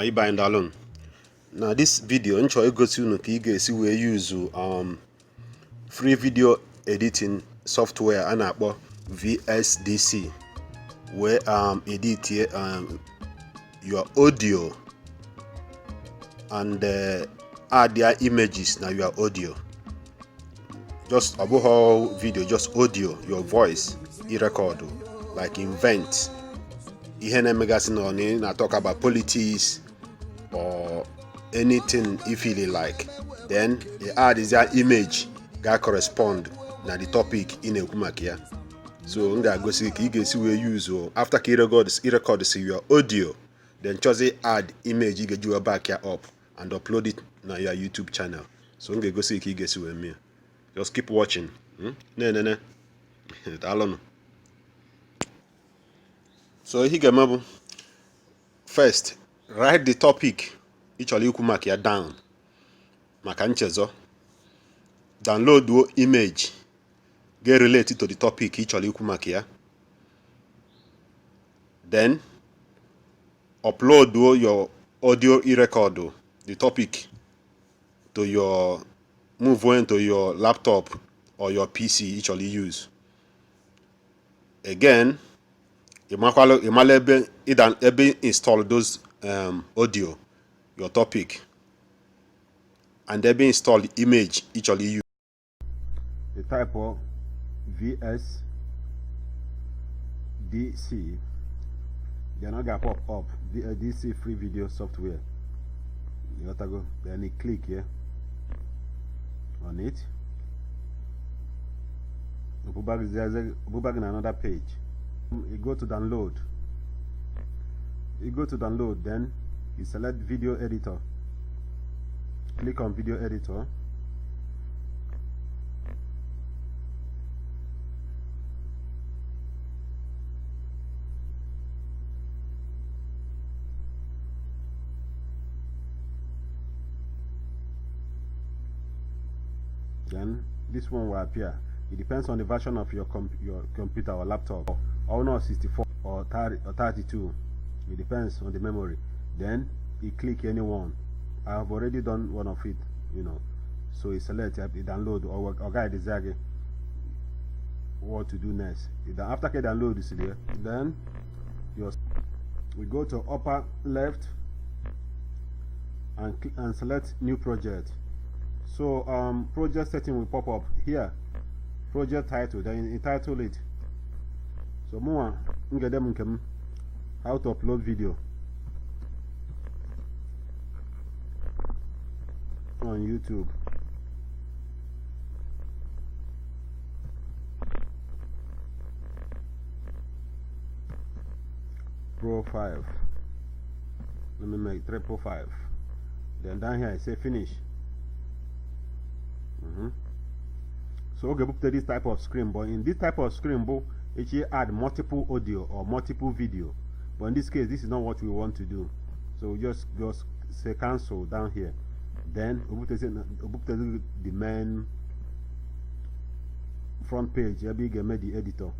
Ibe anyị, daalụ. Na this video, m chọrọ igosi unu ka ị ga-esi wee use free video editing software a na-akpọ VSDC wee editie your audio and add their images na your audio. Just ọ bụghị video, just audio, your voice i record, like invent ihe na-emegasị na ọ na talk about politics or anything you feel like, then you add their image ga correspond na the topic ị na-ekwu maka ya. So m ga-agosi gị ka ị ga-esi wee use after ka ị record si your audio, then chọzi add image ị ga-eji wee back ya up and upload it na your YouTube channel. So m ga-egosi gị ka ị ga-esi wee mee. Just keep watching. Na-enene, daalụnụ. So ihe ị ga-eme bụ, first, write the topic ị chọrọ ikwu maka ya down maka nchezọ. Download image ga-relate to the topic ị chọrọ ikwu maka ya. Then upload your audio, e-record the topic to your move into your laptop or your PC ị chọrọ use. Again, ịmala ebe ebe install those audio, your topic, and ebe install the image ị chọrọ use. The type of VSDC, then ọ ga-pop up VSDC Free Video Software. You gotta go, then you click here on it. Go back in another page. You go to download. You go to download, then you select video editor. Click on video editor. Then this one will appear. It depends on the version of your computer or laptop, or not 64 or 30 or 32. It depends on the memory. Then you click any one. I have already done one of it. So you select, you download or guide the what to do next. After you download this there, then we go to upper left and select new project. So project setting will pop up here. Project title, then you title it. So more m how to upload video on YouTube. Pro 5. Let me make 555. Then down here I say finish. So okay, put this type of screen, but in this type of screen, but it add multiple audio or multiple video. But in this case, this is not what we want to do. So we just say cancel down here. Then the main front page, ebe the editor.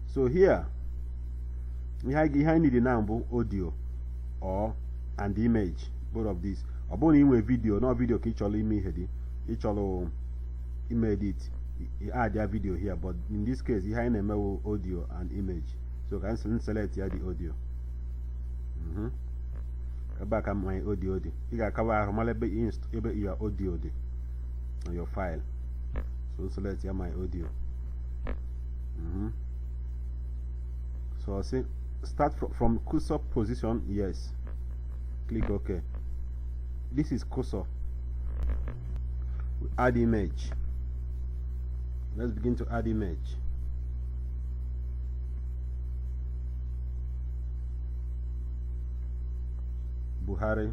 So here, ihe need now bụ audio or and image, both of these. Ọ bụrụ na ị nwee video, no video ka ị chọrọ ime ihe dị, ị chọrọ ime edit, you add ya video here, but in this case, ihe anyị na-eme bụ audio and image. So ka anyị select ya the audio. Ebe a ka my audio dị. Ị ga-akaba ahụ mara ebe ebe your audio dị on your file. So select ya my audio. So see, start from cursor position, yes. Click OK. This is cursor. We add image. Let's begin to add image. Buhari.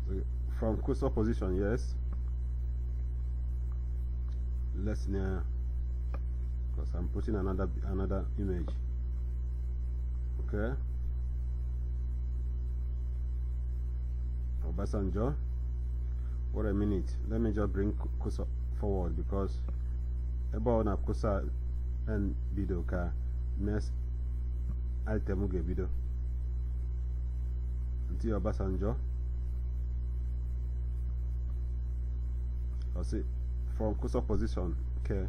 So from cursor position, yes. Let's now, because I'm putting another image. Okay. Obasanjo. Wait a minute. Let me just bring cursor forward because ebe ọ na cursor and bido ka next item ga-ebido. Nti Obasanjo. I'll say from cursor position. Okay.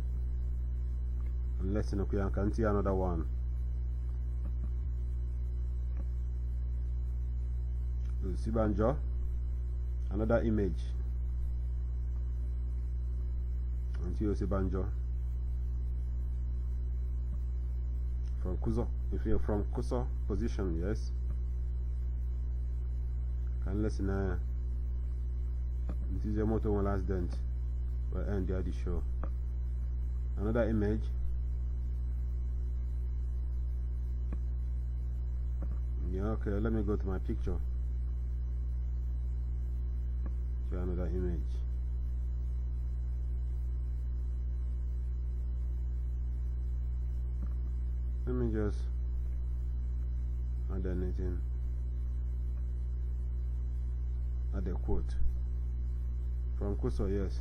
Unless you know, can see another one. Sibanjo, another image. Until Sibanjo from cursor, if you're from cursor position, yes. Can listen. This is your motor one last dent. We'll end the show. Another image. Yeah, okay, let me go to my picture. Show another image. Let me just add anything. Add a quote. From cursor, yes.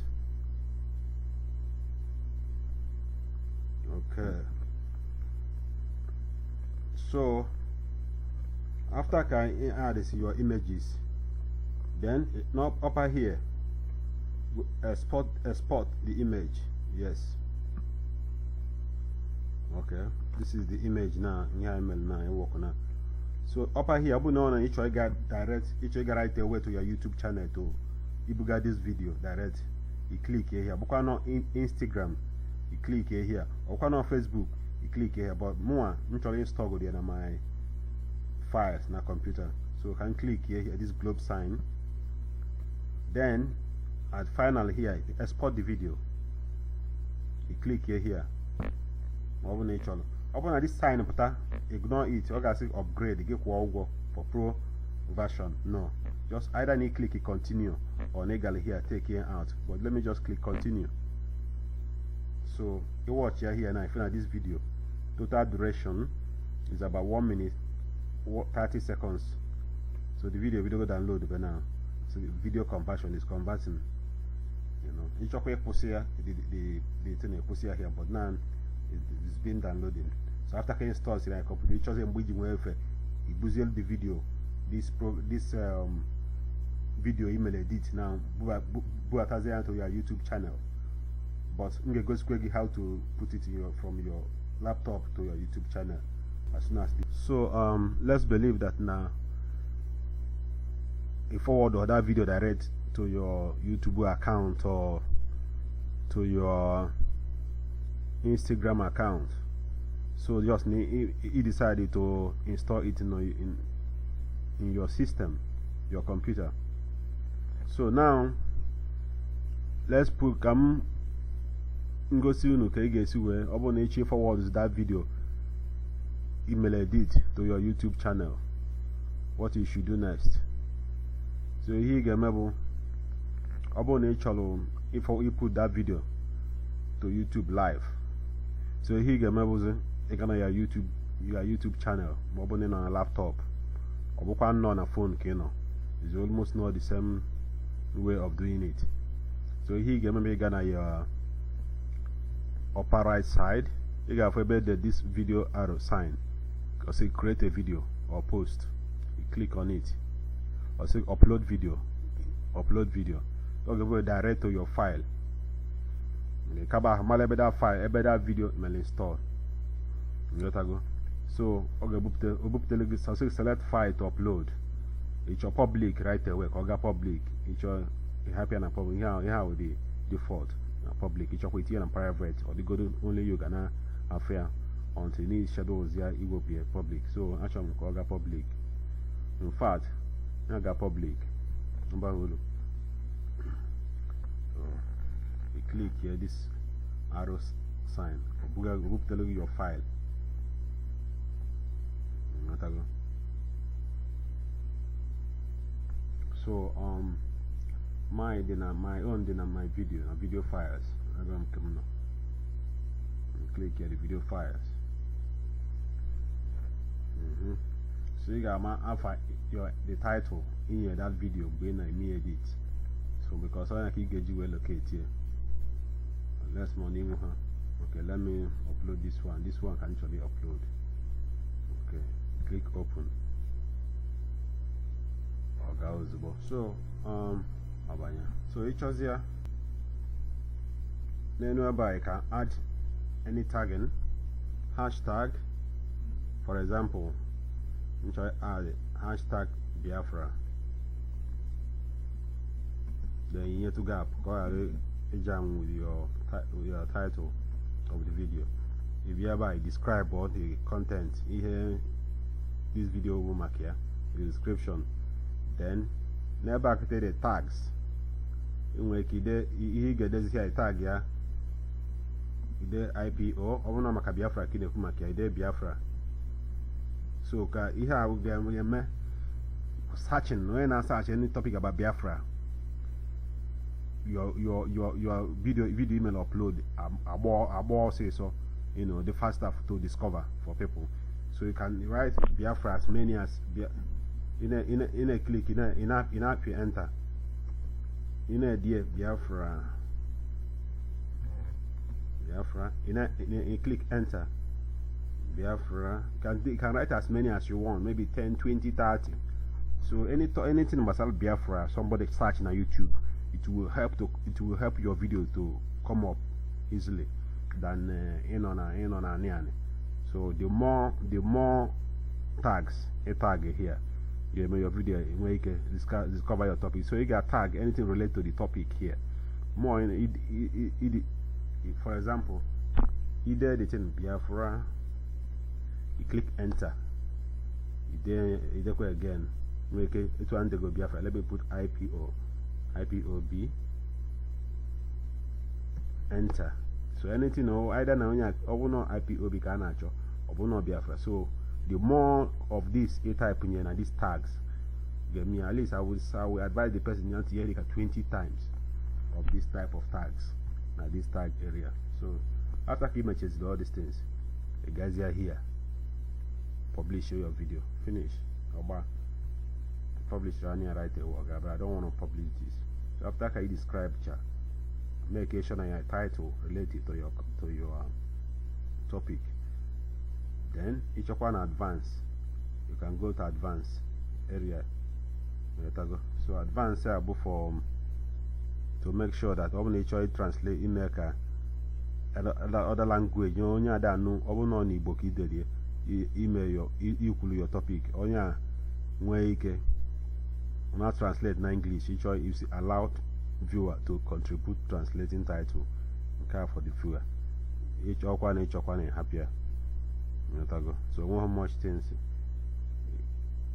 Okay. So after can add this your images, then now upper here, export the image. Yes. Okay. This is the image now. So upper here, each direct, each right away to your YouTube channel to ibuga this video direct. You click here. But not in Instagram, you click here. Or on Facebook, you click here. But more, I'm trying to install it on my files na computer. So you can click here, this globe sign. Then at final here, export the video. You click here. Open this sign, ignore it. You can say upgrade, get for pro version. No, just either need click continue or legally here take here out. But let me just click continue. So you watch here now. If you know this video, total duration is about 1 minute 30 seconds. So the video go download by now. So the video conversion is converting. You know, each the thing here, but now it's been downloading. So after can install it, like computer, just the video, this video email edit now to your YouTube channel. But I'm going to how to put it in your, from your laptop to your YouTube channel as soon as this. So let's believe that now you forward or that video direct to your YouTube account or to your Instagram account. So just you decided to install it in your system, your computer. So now let's put come ngosi unu ka ị ga-esi wee ọ bụrụ na echi forward that video email edit to your YouTube channel, what you should do next. So ihe ị ga-eme bụ ọ bụrụ na ị chọrọ if you put that video to YouTube live, so ihe ị ga-eme bụzi ị ga na your YouTube channel, ma ọ bụrụ na ị nọ na laptop, ọ bụkwa nọ na phone ka ị nọ, is almost not the same way of doing it. So ihe ị ga-eme bụ ị ga na your upper right side, you got ebe the this video arrow sign, or say create a video or post, you click on it, or say upload video, upload video. Don't go direct to your file. Kaba that file, ebe that video may install. So okay, so select file to upload. It's your public right away. Oga public. It's your happy and public. Here with the default public. It's your and private, or the go only you can affair until need shadows here. It will be a public. So actually, I'm public. In fact, I got public. Number so you click here this arrow sign. Tell you your file. So my my own then my video video files. Click here the video files. So you got my alpha your the title in here that video being I me edit. So because I can get you well locate here. Unless money. Okay, let me upload this one. This one can actually upload. Okay, Click open, ọ gaa ozugbo. So ọbanye. So ịchọzi ya n'elu ebe a, you can add any tagging, hashtag. For example, m chọrọ add #Biafra, then you need to gap ka ọ ghara ịjam with your title of the video. If you ebe a, describe all the content, ihe this video bụ maka ya, the description. Then n'ebe a kịta, the tags, ị nwere ike ide ihe ị ga-edezi ya, tag ya, ide IPO. Ọ bụrụ na maka Biafra ka ị na-ekwu maka ya, ide Biafra. So ka ihe a ga-eme searching, onye na-search any topic about Biafra, your video email upload agba agba ọsịsọ, the faster to discover for people. So you can write Biafra as many as in a click in a enter, in a die Biafra, Biafra, in a click enter Biafra. You can write as many as you want, maybe 10, 20, 30. So anything about Biafra somebody search na YouTube, it will help your video to come up easily than ịnọ na anị anị. So the more tags a tag here ga-eme your video enwee ike discover your topic. So you ga tag anything related to the topic here more in, for example, ide the thing Biafra, you click enter, ide, idekwa again. Nwee ike etu a ndego Biafra, let me put IPO, IPOB, enter. So anything o either na onye ọ bụ na IPOB ka a na-achọ, ọ bụ na Biafra. So the more of this a type nye na these tags ga-eme, at least I will advise the person ya tinye dịka 20 times of this type of tags na this tag area. So after ka imechaziri all these things, ị gazie here, publish your video, finish. Ọgba publish anya right away, oga, but I don't want to publish this. So after ka you describe cha, make sure na your title related to your topic. Then ịchọkwa na advance, you can go to advance area. Nghọtago? So advance a bụ for to make sure that ọ bụ na ị chọrọ translate, ime ka other language, onye ada anụ, ọ bụ na ọ na Igbo ka iderie ime your ikwulu your topic, onye a nwee ike na translate na English. Ịchọ isi allowed viewer to contribute translating title, nke a for the viewer. Ịchọkwa na ịchọkwa na ịhapụ ya. Nghọtago? So onweghị much things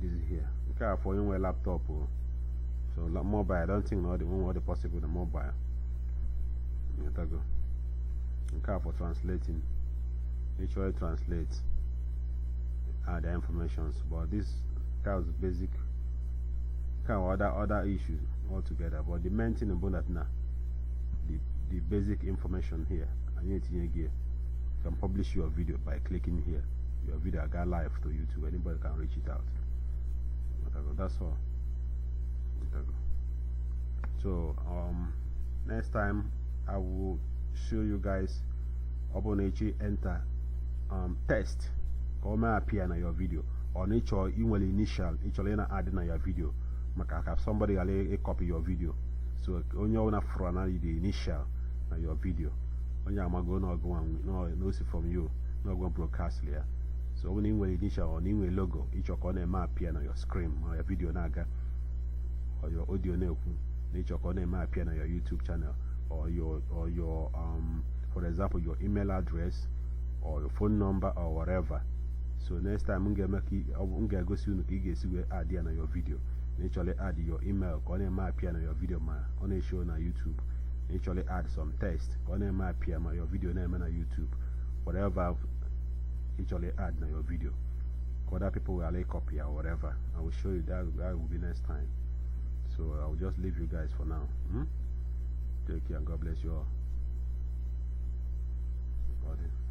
is here. Nke a for onye nwe laptop o. So mobile, I don't think na ọ dị nwe ọ dị possible na mobile. Nghọtago? Nke a for translating, ịchọrọ translate, add the informations, but this kind of basic kind of other issues altogether. But the main thing about that na the basic information here, anyị etinye gị. You can publish your video by clicking here. Your video got live to YouTube, anybody can reach it out. That's all. So next time I will show you guys, ọ bụ na echi enter text ka ọ mee appear na your video, ọ na ịchọ inwere initial ịchọrọ ị na-add na your video, maka ka somebody ghara ịcopy your video. So onye ọbụla fụrụ na the initial na your video, onye amago na osi from you na ọgụ broadcast ya. So ọ bụ na ị nwere initial ọ na ị nwere logo ịchọ ka ọ na-eme appear na your screen ma your video na-aga, or your audio na-ekwu na ịchọ ka ọ na-eme appear na your YouTube channel, or your for example, your email address or your phone number or whatever. So next time m ga-eme ka m ga-egosi unu ka ị ga-esi wee add ya na your video, na ịchọrọ add your email ka ọ na-eme appear na your video ma ọ na-eshow na YouTube, na ịchọrọ add some text ka ọ na-eme appear ma your video na-eme na YouTube, whatever ịchọrọ add na your video ka other people will copy or whatever. I will show you that. That will be next time. So I will just leave you guys for now. Take care and God bless you all. Got it.